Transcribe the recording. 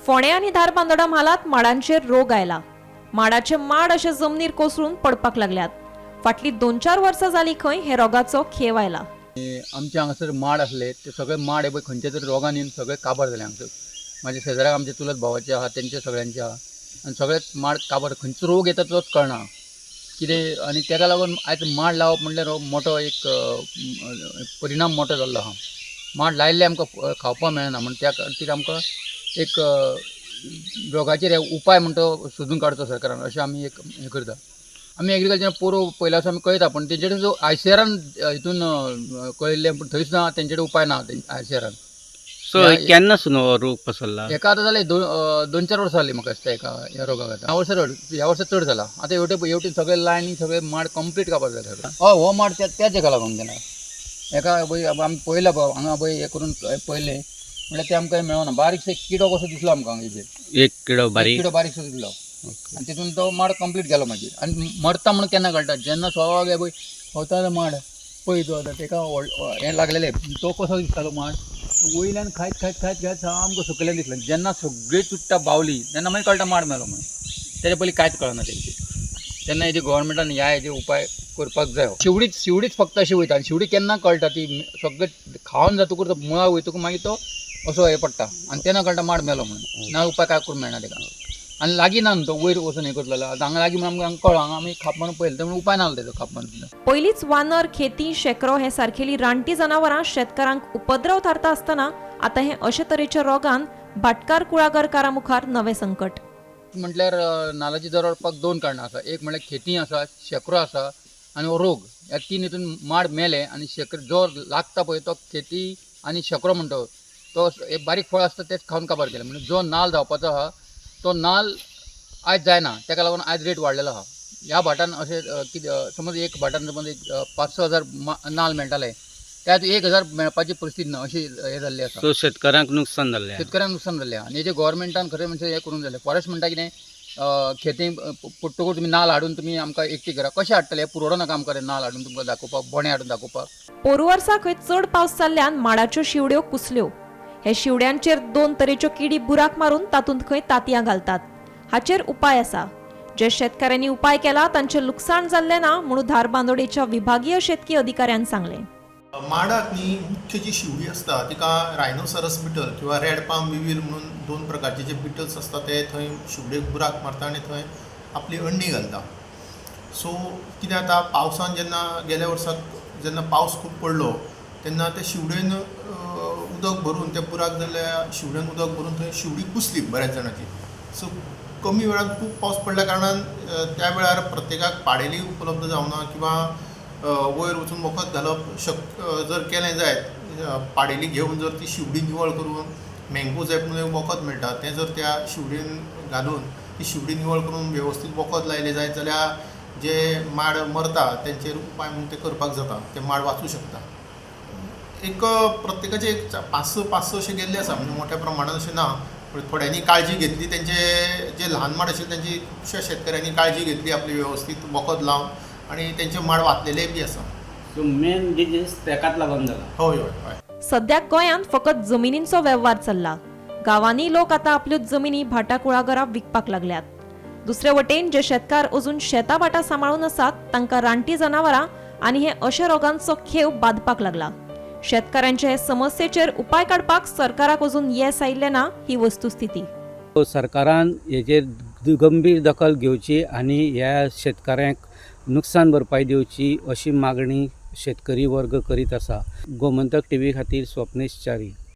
फोंडें आनी धारबांदोडा म्हालांत माडांचेर रोग आयला. माडाचे माड अशे जमनीर कोसळून पडपाक लागल्यात. फाटलीं 2-4 वर्सां जालीं खंय हे रोगाचो खेव आयला. आमचे हांगासर माड आसले ते सगळे माड हे पळय खंयच्या तरी रोगान येवन सगळे काबार जाले हांगसर. म्हाज्या शेजाऱ्याक आमच्या चुलत भावाचे आहा, तेंचे सगळ्यांचे आहा आनी सगळेच माड काबार. खंयचो रोग येता तोच कळना कितें. आनी तेका लागून आयज माड लावप म्हणल्यार हो मोठो एक परिणाम मोठो जाल्लो आहा. माड लायिल्ले आमकां खावपाक मेळना म्हण त्या खातीर आमकां एक रोगाचेर उपाय म्हण तो सोदून काडचो सरकारान, अशें आमी एक हें करता. आमी एग्रीकल्चर पोरो पयल्या आमी कळयता, पण तेंचे कडेन जो आयसीआरान हितून कळयल्लें, पूण थंयच ना, तेंचे कडेन उपाय ना आयसीआरान. सो केन्ना सून हो रोग पसरला? एका आतां जालें 2-4 वर्सां जालीं म्हाका दिसता एका ह्या रोगाक. आतां ह्या वर्सा ह्या वर्सा चड जाला. आतां हेवटेन सगळे लायनी सगळे माड कंप्लीट काबार जाले. हय, हो माड त्याच हेका लागून गेला. एका पळय आमी पळयला हांगा पळय हें करून पळयलें म्हणल्यार तें आमकां मेळना. बारीकसो किडो कसो दिसलो आमकां हांगा हेजेर. एक किडो बारीक, किडो बारीकसो दिसलो आनी तितून तो माड कंप्लीट गेलो मागीर. आनी मरता म्हणून केन्ना कळटा, जेन्ना सगळे पळय वता माड पळय तो आतां तेका हें लागलेलें, तो कसो दिसतालो माड वयल्यान खायत खायत खायत खायत सामको सकयल्यान दिसलो. जेन्ना सगळी चुट्टां बावली तेन्ना मागीर कळटा माड मेलो म्हणून. तेजे पयलीं कांयच कळना तेंचे. तेन्ना हेजे गव्हर्मेंटान ह्या हेजे उपाय करपाक जायो. शिवडीच फक्त अशी वयता आनी शिवडी केन्ना कळटा ती सगळें खावन जातकूच तो मुळा वयतकूच मागीर तो असो हें पडटा आनी तेन्ना कळटा माड मेलो म्हणून. ना उपाय काय करूंक मेळना तेका. आनी लागीं ना न्हू तो वयर वचून हें करतलो. आतां हांगा लागीं म्हणून आमकां कळ्ळो, हांगा आमी खाप मारून पळयलें तें उपाय ना तेजो खाप मारून. पयलींच वानर, खेती, शेकरो हे सारखेली रानटी जनावरां शेतकारांक उपद्रव थारता आसतना आतां हे अशे तरेच्या रोगान भाटकार कुळागरकारां मुखार नवें संकट. म्हटल्यार नालाची दर वाडपाक 2 कारणां आसा. एक म्हळ्यार खेती आसा, शेकरो आसा आनी हो रोग. ह्या 3 हितून माड मेले आनी शेकर जो लागता पळय तो खेती आनी शेकरो म्हणटा तो एक बारीक फळ आसता तेच खावन काबार केलें. म्हणजे जो नाल जावपाचो आहा तो नाल आयज जायना, तेका लागून आयज रेट वाडलेलो आहा. ह्या भाटान अशें कितें समज एक भाटान समज एक 5-6 हजार नाल मेळटाले, त्यात 1,000 मेळपाची परिस्थिती ना अशी हें जाल्ली आसा. सो शेतकारांक नुकसान जाल्लें, शेतकऱ्यांक नुकसान जाल्लें. आनी हेजें गव्हर्मेंटान खरें म्हणजे हें करूंक जालें. फॉरेस्ट म्हणटा कितें खेती पडटकूच तुमी नाल हाडून तुमी आमकां एकटी करा, कशें हाडटले? पुरवडो नाका आमकां नाल हाडून तुमकां दाखोवपाक, बोणे हाडून दाखोवपाक. पोरू वर्सा खंय चड पावस जाल्ल्यान माडाच्यो शिवड्यो कुसल्यो. हे शिवड्यांचेर 2 तरेच्यो किडी बुराक मारून तातूंत खंय तांतयां घालतात. हाचेर उपाय आसा. जे शेतकाऱ्यांनी उपाय केला तांचें लुकसाण जाल्लें ना म्हणून धारबांदोडेच्या विभागीय शेतकी अधिकाऱ्यान सांगलें. माडाक न्ही मुख्य जी शिवडी आसता तिका रायनोसरस बिटल किंवा रेड पाम विवील म्हणून 2 प्रकारचे जे बिटल्स आसता ते थंय शिवडेक बुराक मारता आनी थंय आपली अंडी घालता. सो कितें जाता, पावसान जेन्ना गेल्या वर्साक जेन्ना पावस खूब पडलो तेन्ना ते शिवडेन उदक भरून त्या बुराक जाल्ल्या शिवडेन उदक भरून थंय शिवडी कुसली बऱ्याच जाणांची. सो कमी वेळान खूब पावस पडल्या कारणान त्या वेळार प्रत्येकाक पाडेली उपलब्ध जावना किंवा वयर वचून वखद घालप जर केलें जायत, पाडेली घेवन जर ती शिवडी निवळ करून मँगो झॅप म्हणून एक वखद मेळटा तें जर त्या शिवडीन घालून ती शिवडी निवळ करून वेवस्थीत वखद लायलें जायत जाल्यार जे माड मरता तेंचेर उपाय म्हणून ते करपाक जाता, ते माड वाचूं शकता. एक प्रत्येकाचे एक 5-6 अशें गेल्ले आसा, म्हणजे मोठ्या प्रमाणान अशें ना, पूण थोड्यांनी काळजी घेतली. तेंचे जे ल्हान माड आशिल्ले तेंची खुबश्या शेतकऱ्यांनी काळजी घेतली आपली वेवस्थीत वखद लावन आनी तेंचे माड वाचलेले बी आसा. सो मेन डिजीज तेकाच लागून जाला. हय हय हय. सद्याक गोंयांत फकत जमिनींचो वेव्हार चल्ला. गांवांनी लोक आतां आपल्यो जमिनी भाटा कुळागरां विकपाक लागल्यात. दुसरे वटेन जे शेतकार अजून शेतां भाटां सांबाळून आसात तांकां रानटी जनावरां आनी हे अशा रोगांचो खेव बादपाक लागला. शेतकारांचे हे समस्येचेर उपाय काडपाक सरकाराक अजून येस आयिल्लें ना ही वस्तुस्थिती. सरकारान हेजेर गंभीर दखल घेवची आनी ह्या शेतकाऱ्यांक नुकसान भरपाय दिवची अशी मागणी शेतकरी वर्ग करीत आसा. गोमंतक टीव्ही खातीर स्वप्नेश च्यारी.